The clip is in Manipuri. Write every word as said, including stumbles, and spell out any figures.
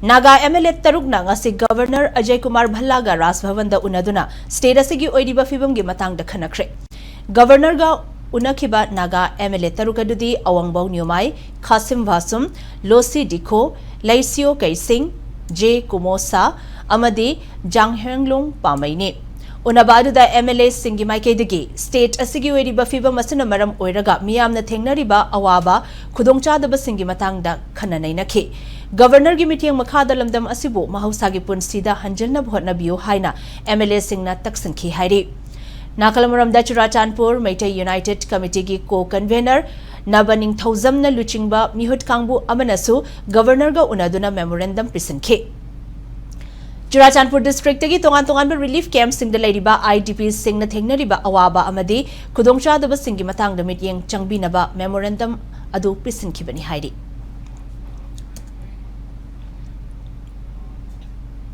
ꯅꯥꯒꯥ ꯑꯦꯝ ꯑꯦꯜ ꯑꯦ ꯇꯔꯨꯛꯅ ꯉꯁꯤ ꯒꯕꯔꯅꯔ ꯑꯖꯌ ꯀꯨꯃꯥꯔ ꯚꯜꯂꯥꯒ ꯔꯥꯖ ꯚꯕꯟꯗ ꯎꯅꯗꯨꯅ ꯁ꯭ꯇꯦꯠ ꯑꯁꯤꯒꯤ ꯑꯣꯏꯔꯤꯕ ꯐꯤꯕꯝꯒꯤ ꯃꯇꯥꯡꯗ ꯈꯟꯅꯈ꯭ꯔꯦ꯫ ꯒꯕꯔꯅꯔꯒ ꯎꯅꯈꯤꯕ ꯅꯥꯒꯥ ꯑꯦꯝ ꯑꯦꯜ ꯑꯦ ꯇꯔꯨꯛ ꯑꯗꯨꯗꯤ ꯑꯋꯥꯡꯕꯧ ꯅ꯭ꯌꯨꯃꯥꯏ, ꯈꯥꯁꯤꯝ ꯚꯥꯁꯨꯝ, ꯂꯣꯁꯤ ꯗꯤꯈꯣ, ꯂꯩꯁꯤꯌꯣ ꯀꯩꯁꯤꯡ, ꯖꯦ ꯀꯨꯃꯣꯁꯥ ꯑꯃꯗꯤ ꯖꯥꯡꯍꯦꯡꯂꯣꯡ ꯄꯥꯃꯩꯅꯤ꯫ ꯎꯅꯕ ꯑꯗꯨꯗ ꯑꯦꯝ ꯑꯦꯜ ꯑꯦꯁꯤꯡꯒꯤ ꯃꯥꯏꯀꯩꯗꯒꯤ ꯁ꯭ꯇꯦꯠ ꯑꯁꯤꯒꯤ ꯑꯣꯏꯔꯤꯕ ꯐꯤꯕꯝ ꯑꯁꯤꯅ ꯃꯔꯝ ꯑꯣꯏꯔꯒ ꯃꯤꯌꯥꯝꯅ ꯊꯦꯡꯅꯔꯤꯕ ꯑꯋꯥꯕ, ꯈꯨꯗꯣꯡꯆꯥꯗꯕꯁꯤꯡꯒꯤ ꯃꯇꯥꯡꯗ ꯈꯟꯅ ꯅꯩꯅꯈꯤ꯫ ꯒꯕꯔꯅꯔꯒꯤ ꯃꯤꯠꯌꯦꯡ ꯃꯈꯥꯗ ꯂꯝꯗꯝ ꯑꯁꯤꯕꯨ ꯃꯍꯧꯁꯥꯒꯤ ꯄꯨꯟꯁꯤꯗ ꯍꯟꯖꯤꯟꯅꯕ ꯍꯣꯠꯅꯕꯤꯌꯨ ꯍꯥꯏꯅ ꯑꯦꯝ ꯑꯦꯜ ꯑꯦꯁꯤꯡꯅ ꯇꯛꯁꯤꯟꯈꯤ ꯍꯥꯏꯔꯤ꯫ ꯅꯥꯀꯜ ꯑꯃꯔꯣꯝꯗ ꯆꯨꯔꯥꯆꯥꯟꯄꯨꯔ ꯃꯩꯇꯩ ꯌꯨꯅꯥꯏꯇꯦꯗ ꯀꯃꯤꯇꯤꯒꯤ ꯀꯣ ꯀꯟꯚꯦꯅꯔ ꯅꯕ ꯅꯤꯡꯊꯧꯖꯝꯅ ꯂꯨꯆꯤꯡꯕ ꯃꯤꯍꯨꯠ ꯀꯥꯡꯕꯨ ꯑꯃꯅꯁꯨ ꯒꯕꯔꯅꯔꯒ ꯎꯅꯗꯨꯅ ꯃꯦꯃꯣꯔꯦꯟꯗꯝ ꯄꯤꯁꯤꯟꯈꯤ꯫ ꯆꯨꯔꯥꯆꯥꯟꯄꯨꯔ ꯗꯤꯁꯇ꯭ꯔꯤꯛꯇꯒꯤ ꯇꯣꯉꯥꯟ ꯇꯣꯉꯥꯟꯕ ꯔꯤꯂꯤꯐ ꯀꯦꯝꯞꯁꯤꯡꯗ ꯂꯩꯔꯤꯕ ꯑꯥꯏ ꯗꯤ ꯄꯤꯁꯤꯡꯅ ꯊꯦꯡꯅꯔꯤꯕ ꯑꯋꯥꯕ ꯑꯃꯗꯤ ꯈꯨꯗꯣꯡꯆꯥꯗꯕꯁꯤꯡꯒꯤ ꯃꯇꯥꯡꯗ ꯃꯤꯠꯌꯦꯡ ꯆꯪꯕꯤꯅꯕ ꯃꯦꯃꯣꯔꯦꯟꯗꯝ ꯑꯗꯨ ꯄꯤꯁꯤꯟꯈꯤꯕꯅꯤ ꯍꯥꯏꯔꯤ꯫